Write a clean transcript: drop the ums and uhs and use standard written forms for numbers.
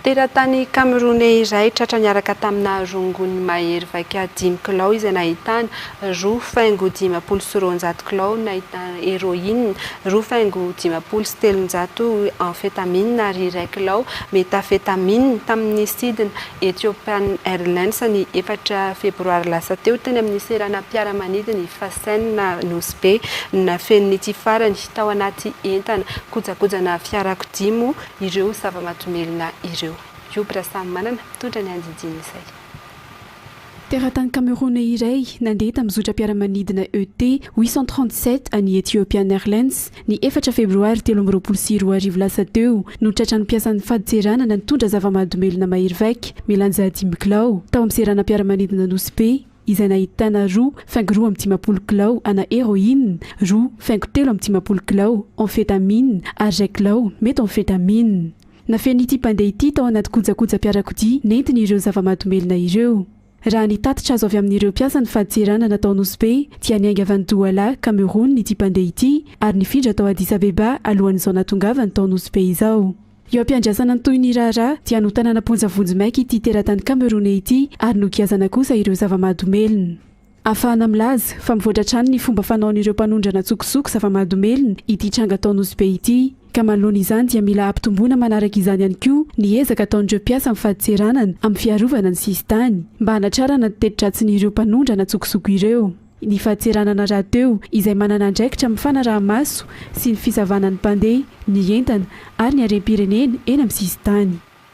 Teratany Kameroney iray tratra niaraka tamina rongony mahery vaika 5 kilao izay nahitana 2.250 kilao nahitana héroïne, 3.250 amphétamine ary 1 kilao méthamphétamine tamin'ny sidina Ethiopian Airlines ny 4 febroary lasa teo teny amin'ny seranam-piaramanidina Fascène Nosy Be. Nafenin'ity farany tao anaty entana kojakojana fiarakodia moa ireo zava-mahadomelina ireo. Ioby Rasamimanana mitondra ny andidin'izay. Teratany Kameroney iray nandeha tamin'ny zotram-piaramanidina ET 837 an'ny Ethiopian Airlines ny 4 febroary 2023 lasa teo no tratran'ny mpiasan'ny fadintseranana nitondra zava-mahadomelina mahery vaika milanja 5 kilao tao amin'ny seranam-piaramanidina Nosy Be izay nahitana 2.52 kilao ana héroïne, 2.53 kilao amphétamine ary 1 kilao méthamphétamine. Nafenin'ity mpandeha ity tao anaty kojakojam-piarakodia nentiny ireo zava-mahadomelina ireo. Raha ny tatitra azo avy amin'ireo mpiasan'ny fadintseranana tao Nosy Be dia niainga avy any Douala, Cameroun ity mpandeha ity ary nifindra tao Addis Abeba alohan'izao nahatongavany tao Nosy Be izao. Eo am-piandrasana ny tohin'ny raharaha dia notanana am-ponja vonjimaika ity teratany Camerounais ity ary nogiazana kosa ireo zava-mahadomelina. Ahafahana milaza fa mivoatra hatrany ny fomba fanaon'ireo mpanondrana an-tsokosoko zava-mahadomelina ity tranga tao Nosy Be ity. Ka manoloana izany dia mila ampitomboina manaraka izany ihany koa ny ezaka ataon'ireo mpiasa amin'ny fadintseranana amin'ny fiarovana ny sisintany mba hanatrarana ny teti-dratsin'ireo mpanondrana an-tsokosoko ireo. Ny fadintseranana rahateo izay manana andraikitra amin'ny fanaraha-maso sy ny fisavana ny mpandeha, ny entana ary ny harem-pirenena eny amin'ny sisintany.